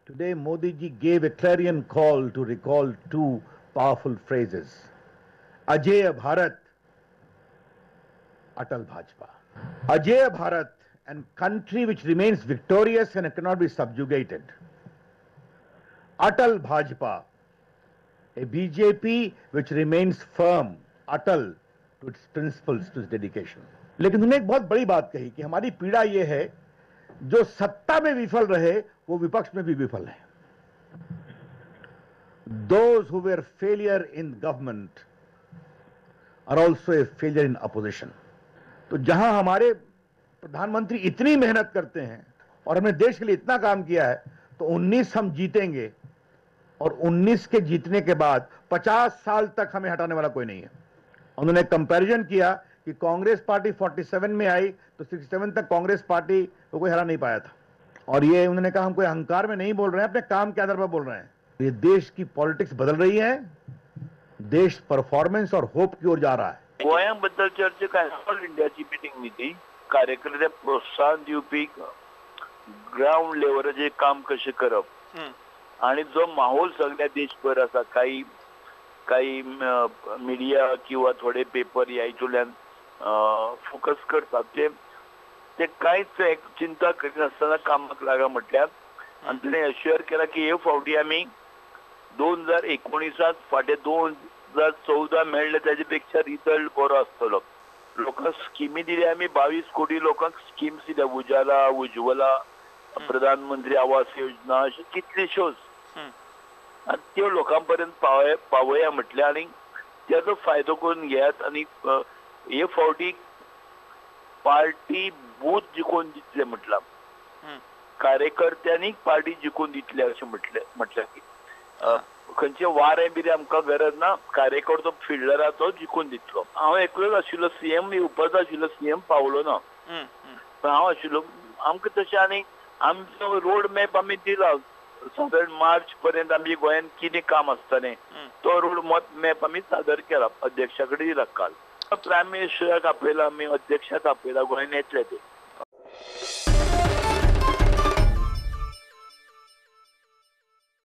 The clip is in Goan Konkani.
Today Modi ji gave a clarion call to recall two powerful phrases. Ajeya Bharat, Atal Bhajpa. Ajeya Bharat, and country which remains victorious and cannot be subjugated. Atal Bhajpa, a BJP which remains firm, Atal to its principles, to its dedication. लेकिन उन्होंने एक बहुत बड़ी बात कही कि हमारी पीड़ा ये है, जो सत्ता में विफल रहे वो विपक्ष में भी विफल है। Those who were failure in government are also a failure in opposition. तो जहां हमारे प्रधानमंत्री इतनी मेहनत करते हैं और हमने देश के लिए इतना काम किया है, तो 19 हम जीतेंगे और 19 के जीतने के बाद 50 साल तक हमें हटाने वाला कोई नहीं है। उन्होंने कंपैरिजन किया कि कांग्रेस पार्टी 47 में आई तो 67 तक कांग्रेस पार्टी को कोई हरा नहीं पाया था। और ये उन्होंने कहा हम कोई अहंकार में नहीं बोल रहे हैं, अपने काम के आधार पर बोल रहे हैं। ये देश की पॉलिटिक्स बदल रही है, देश परफॉर्मेंस और होप की ओर जा रहा है। गोंया बद्दल चर्चा काय ऑल इंडियाची मिटींग न्ही ती, कार्यकर्त्यांक प्रोत्साहन दिवपी ग्रावंड लेवलाचेर काम कशें करप आनी जो माहोल सगळ्या देशभर आसा, काही काही मिडिया किंवा थोडे पेपर ह्या हितूंतल्यान फोकस करतात, ते कांयच एक चिंता करिनासतना कामाक लागा म्हटल्यार. आनी ताणें एश्युअर केला की हे फावटी आमी 2019 फाटीं 2014 मेळ्ळे ताजे पेक्षा रिजल्ट बरो आसतलो. लोकांक स्किमी दिल्या आमी, 22 कोटी लोकांक स्किम्स दिल्या, उजाला, उज्वला, प्रधानमंत्री आवास योजना, अश्यो कितल्योश्योच, आनी त्यो लोकां पर्यंत पावया म्हटलें आनी ताजो फायदो करून घेयात. आनी हे फावटी पार्टी बूथ जिखून दितले म्हटलां, कार्यकर्त्यांनी पार्टी जिखून दितले अशें म्हटलें की खंयचे वारें बिरें आमकां गरज ना, कार्यकर्तो फिल्डर आहा तो जिखून दितलो. हांव एकलोच आशिल्लो, सीएम येवपाचो आशिल्लो, सीएम पावलो ना, पण हांव आशिल्लो. आमकां तशें आनी आमचो रोड मॅप आमी दिला, सादारण मार्च पर्यंत आमच्या गोंयांत कितें काम आसतलें तो रोड मॅप आमी सादर केला, अध्यक्षा कडेन दिला. काल प्रायम मिनिस्टराक आपयला आमी, अध्यक्षाक आपयला, गोंयांत येतले ते.